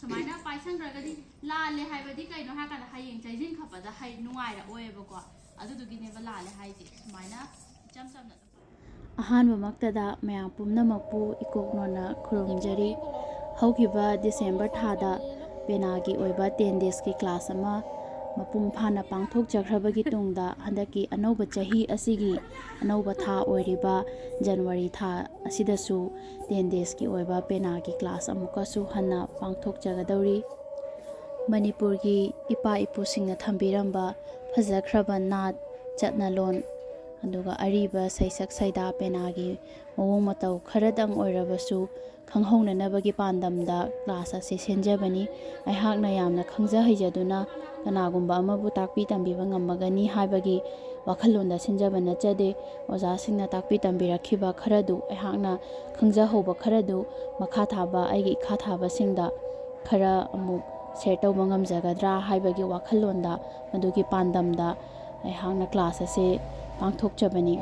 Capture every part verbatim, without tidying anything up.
ꯁꯨꯃꯥꯏꯅ ꯄꯥꯏꯁꯟꯈ꯭ꯔꯒꯗꯤ ꯂꯥꯜꯂꯦ ꯍꯥꯏꯕꯗꯤ ꯀꯩꯅꯣ ꯍꯥꯏꯔꯀꯥꯟꯗ ꯍꯌꯦꯡ ꯆꯩꯁꯤꯟ ꯈꯞꯄꯗ ꯍꯩ ꯅꯨꯡꯉꯥꯏꯔꯛꯑꯣꯏꯕꯀꯣ꯫ ꯑꯗꯨꯗꯨꯒꯤꯅꯦꯕ ꯂꯥꯜꯂꯦ ꯍꯥꯏꯁꯦ꯫ ꯁꯨꯃꯥꯏꯅ ꯏꯆꯝ ꯆꯝꯅ ꯑꯗꯨꯝ ꯑꯍꯥꯟꯕꯃꯛꯇꯗ ꯃꯌꯥꯝ ꯄꯨꯝꯅꯃꯛꯄꯨ ꯏꯀꯣꯛꯅꯣꯅ ꯈꯨꯔꯨꯝꯖꯔꯤ꯫ ꯍꯧꯈꯤꯕ ꯗꯤꯁꯦꯝꯕꯔ ꯊꯥꯗ ꯄꯦꯅꯥꯒꯤ ꯑꯣꯏꯕ ꯇꯦꯟ ꯗꯦꯖꯀꯤ ꯀ꯭ꯂꯥꯁ ꯑꯃ ꯃꯄꯨꯡ ꯐꯥꯅ ꯄꯥꯡꯊꯣꯛꯆꯈ꯭ꯔꯕꯒꯤ ꯇꯨꯡꯗ, ꯍꯟꯗꯛꯀꯤ ꯑꯅꯧꯕ ꯆꯍꯤ ꯑꯁꯤꯒꯤ ꯑꯅꯧꯕ ꯊꯥ ꯑꯣꯏꯔꯤꯕ ꯖꯅꯋꯥꯔꯤ ꯊꯥ ꯑꯁꯤꯗꯁꯨ ꯇꯦꯟ ꯗꯦꯖꯀꯤ ꯑꯣꯏꯕ ꯄꯦꯅꯥꯒꯤ ꯀ꯭ꯂꯥꯁ ꯑꯃꯨꯛꯀꯁꯨ ꯍꯟꯅ ꯄꯥꯡꯊꯣꯛꯆꯒꯗꯧꯔꯤ꯫ ꯃꯅꯤꯄꯨꯔꯒꯤ ꯏꯄꯥ ꯏꯄꯨꯁꯤꯡꯅ ꯊꯝꯕꯤꯔꯝꯕ ꯐꯖꯈ꯭ꯔꯕ ꯅꯥꯠ, ꯆꯠꯅꯂꯣꯟ, ꯑꯗꯨꯒ ꯑꯔꯤꯕ ꯁꯩꯁꯛ ꯁꯩꯗꯥ ꯄꯦꯅꯥꯒꯤ ꯃꯑꯣꯡ ꯃꯇꯧ ꯈꯔꯗꯪ ꯑꯣꯏꯔꯕꯁꯨ ꯈꯪꯍꯧꯅꯅꯕꯒꯤ ꯄꯥꯟꯗꯝꯗ ꯀ꯭ꯂꯥꯁ ꯑꯁꯤ ꯁꯤꯟꯖꯕꯅꯤ꯫ ꯑꯩꯍꯥꯛꯅ ꯌꯥꯝꯅ ꯈꯪꯖ ꯍꯩꯖꯗꯨꯅ ꯀꯅꯥꯒꯨꯝꯕ ꯑꯃꯕꯨ ꯇꯥꯛꯄꯤ ꯇꯝꯕꯤꯕ ꯉꯝꯃꯒꯅꯤ ꯍꯥꯏꯕꯒꯤ ꯋꯥꯈꯜꯂꯣꯟꯗ ꯁꯤꯟꯖꯕ ꯅꯠꯆꯗꯦ꯫ ꯑꯣꯖꯥꯁꯤꯡꯅ ꯇꯥꯛꯄꯤ ꯇꯝꯕꯤꯔꯛꯈꯤꯕ ꯈꯔꯗꯨ, ꯑꯩꯍꯥꯛꯅ ꯈꯪꯖꯍꯧꯕ ꯈꯔꯗꯨ ꯃꯈꯥ ꯊꯥꯕ ꯑꯩꯒꯤ ꯏꯈꯥ ꯊꯥꯕꯁꯤꯡꯗ ꯈꯔ ꯑꯃꯨꯛ ꯁꯤꯌꯔ ꯇꯧꯕ ꯉꯝꯖꯒꯗ꯭ꯔꯥ ꯍꯥꯏꯕꯒꯤ ꯋꯥꯈꯜꯂꯣꯟꯗ, ꯃꯗꯨꯒꯤ ꯄꯥꯟꯗꯝꯗ ꯑꯩꯍꯥꯛꯅ ꯀ꯭ꯂꯥꯁ ꯑꯁꯤ ꯄꯥꯡꯊꯣꯛꯆꯕꯅꯤ꯫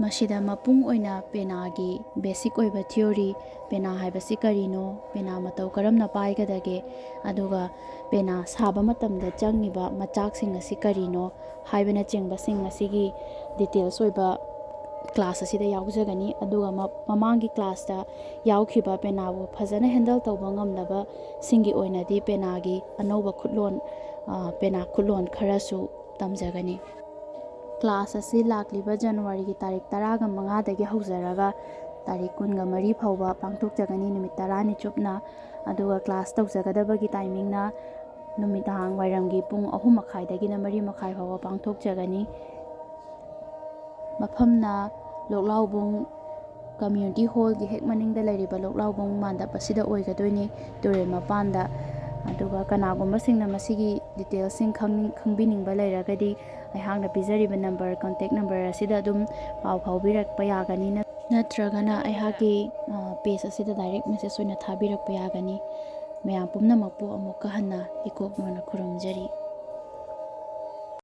ꯃꯁꯤꯗ ꯃꯄꯨꯡ ꯑꯣꯏꯅ ꯄꯦꯅꯥꯒꯤ ꯕꯦꯁꯤꯛ ꯑꯣꯏꯕ ꯊꯤꯑꯣꯔꯤ, ꯄꯦꯅꯥ ꯍꯥꯏꯕꯁꯤ ꯀꯔꯤꯅꯣ, ꯄꯦꯅꯥ ꯃꯇꯧ ꯀꯔꯝꯅ ꯄꯥꯏꯒꯗꯒꯦ, ꯑꯗꯨꯒ ꯄꯦꯅꯥ ꯁꯥꯕ ꯃꯇꯝꯗ ꯆꯪꯉꯤꯕ ꯃꯆꯥꯛꯁꯤꯡ ꯑꯁꯤ ꯀꯔꯤꯅꯣ ꯍꯥꯏꯕꯅꯆꯤꯡꯕꯁꯤꯡ ꯑꯁꯤꯒꯤ ꯗꯤꯇꯦꯜꯁ ꯑꯣꯏꯕ ꯀ꯭ꯂꯥꯁ ꯑꯁꯤꯗ ꯌꯥꯎꯖꯒꯅꯤ꯫ ꯑꯗꯨꯒ ꯃ-, ꯃꯃꯥꯡꯒꯤ ꯀ꯭ꯂꯥꯁꯇ ꯌꯥꯎꯈꯤꯕ ꯄꯦꯅꯥꯕꯨ ꯐꯖꯅ ꯍꯦꯟꯗꯜ ꯇꯧꯕ ꯉꯝꯂꯕꯁꯤꯡꯒꯤ ꯑꯣꯏꯅꯗꯤ ꯄꯦꯅꯥꯒꯤ ꯑꯅꯧꯕ ꯈꯨꯠꯂꯣꯟ, ꯑ, ꯄꯦꯅꯥ ꯈꯨꯠꯂꯣꯟ ꯈꯔꯁꯨ ꯇꯝꯖꯒꯅꯤ꯫ ꯀ꯭ꯂꯥꯁ ꯑꯁꯤ ꯂꯥꯛꯂꯤꯕ ꯖꯅꯋꯥꯔꯤꯒꯤ ꯇꯥꯔꯤꯛ ꯇꯔꯥꯒ ꯃꯉꯥꯗꯒꯤ ꯍꯧꯖꯔꯒ ꯇꯥꯔꯤꯛ ꯀꯨꯟꯒ ꯃꯔꯤ ꯐꯥꯎꯕ ꯄꯥꯡꯊꯣꯛꯆꯒꯅꯤ, ꯅꯨꯃꯤꯠ ꯇꯔꯥꯅꯤ ꯆꯨꯞꯅ꯫ ꯑꯗꯨꯒ ꯀ꯭ꯂꯥꯁ ꯇꯧꯖꯒꯗꯕꯒꯤ ꯇꯥꯏꯃꯤꯡꯅ ꯅꯨꯃꯤꯗꯥꯡ ꯋꯥꯏꯔꯝꯒꯤ ꯄꯨꯡ ꯑꯍꯨꯝ ꯃꯈꯥꯏꯗꯒꯤꯅ ꯃꯔꯤ ꯃꯈꯥꯏ ꯐꯥꯎꯕ ꯄꯥꯡꯊꯣꯛꯆꯒꯅꯤ꯫ ꯃꯐꯝꯅ ꯂꯣꯛꯂꯥꯎꯕꯨꯡ ꯀꯝꯃ꯭ꯌꯨꯅꯤꯇꯤ ꯍꯣꯜꯒꯤ ꯍꯦꯛ ꯃꯅꯤꯡꯗ ꯂꯩꯔꯤꯕ ꯂꯣꯛꯂꯥꯎꯕꯨꯡ ꯃꯥꯟꯗꯞ ꯑꯁꯤꯗ ꯑꯣꯏꯒꯗꯣꯏꯅꯤ, ꯇꯨꯔꯦꯜ ꯃꯄꯥꯟꯗ꯫ ꯑꯗꯨꯒ ꯀꯅꯥꯒꯨꯝꯕꯁꯤꯡꯅ ꯃꯁꯤꯒꯤ ꯗꯤꯇꯦꯜꯁꯁꯤꯡ ꯈꯪꯅꯤꯡ-, ꯈꯪꯕꯤꯅꯤꯡꯕ ꯂꯩꯔꯒꯗꯤ ꯑꯩꯍꯥꯛꯅ ꯄꯤꯖꯔꯤꯕ ꯅꯝꯕꯔ, ꯀꯟꯇꯦꯛ ꯅꯝꯕꯔ ꯑꯁꯤꯗ ꯑꯗꯨꯝ ꯄꯥꯎ ꯐꯥꯎꯕꯤꯔꯛꯄ ꯌꯥꯒꯅꯤ, ꯅꯠ-, ꯅꯠꯇ꯭ꯔꯒꯅ ꯑꯩꯍꯥꯛꯀꯤ, ꯑ, ꯄꯦꯖ ꯑꯁꯤꯗ ꯗꯥꯏꯔꯦꯛ ꯃꯦꯁꯦꯖ ꯑꯣꯏꯅ ꯊꯥꯕꯤꯔꯛꯄ ꯌꯥꯒꯅꯤ꯫ ꯃꯌꯥꯝ ꯄꯨꯝꯅꯃꯛꯄꯨ ꯑꯃꯨꯛꯀ ꯍꯟꯅ ꯏꯀꯣꯛꯅꯣꯅ ꯈꯨꯔꯨꯝꯖꯔꯤ꯫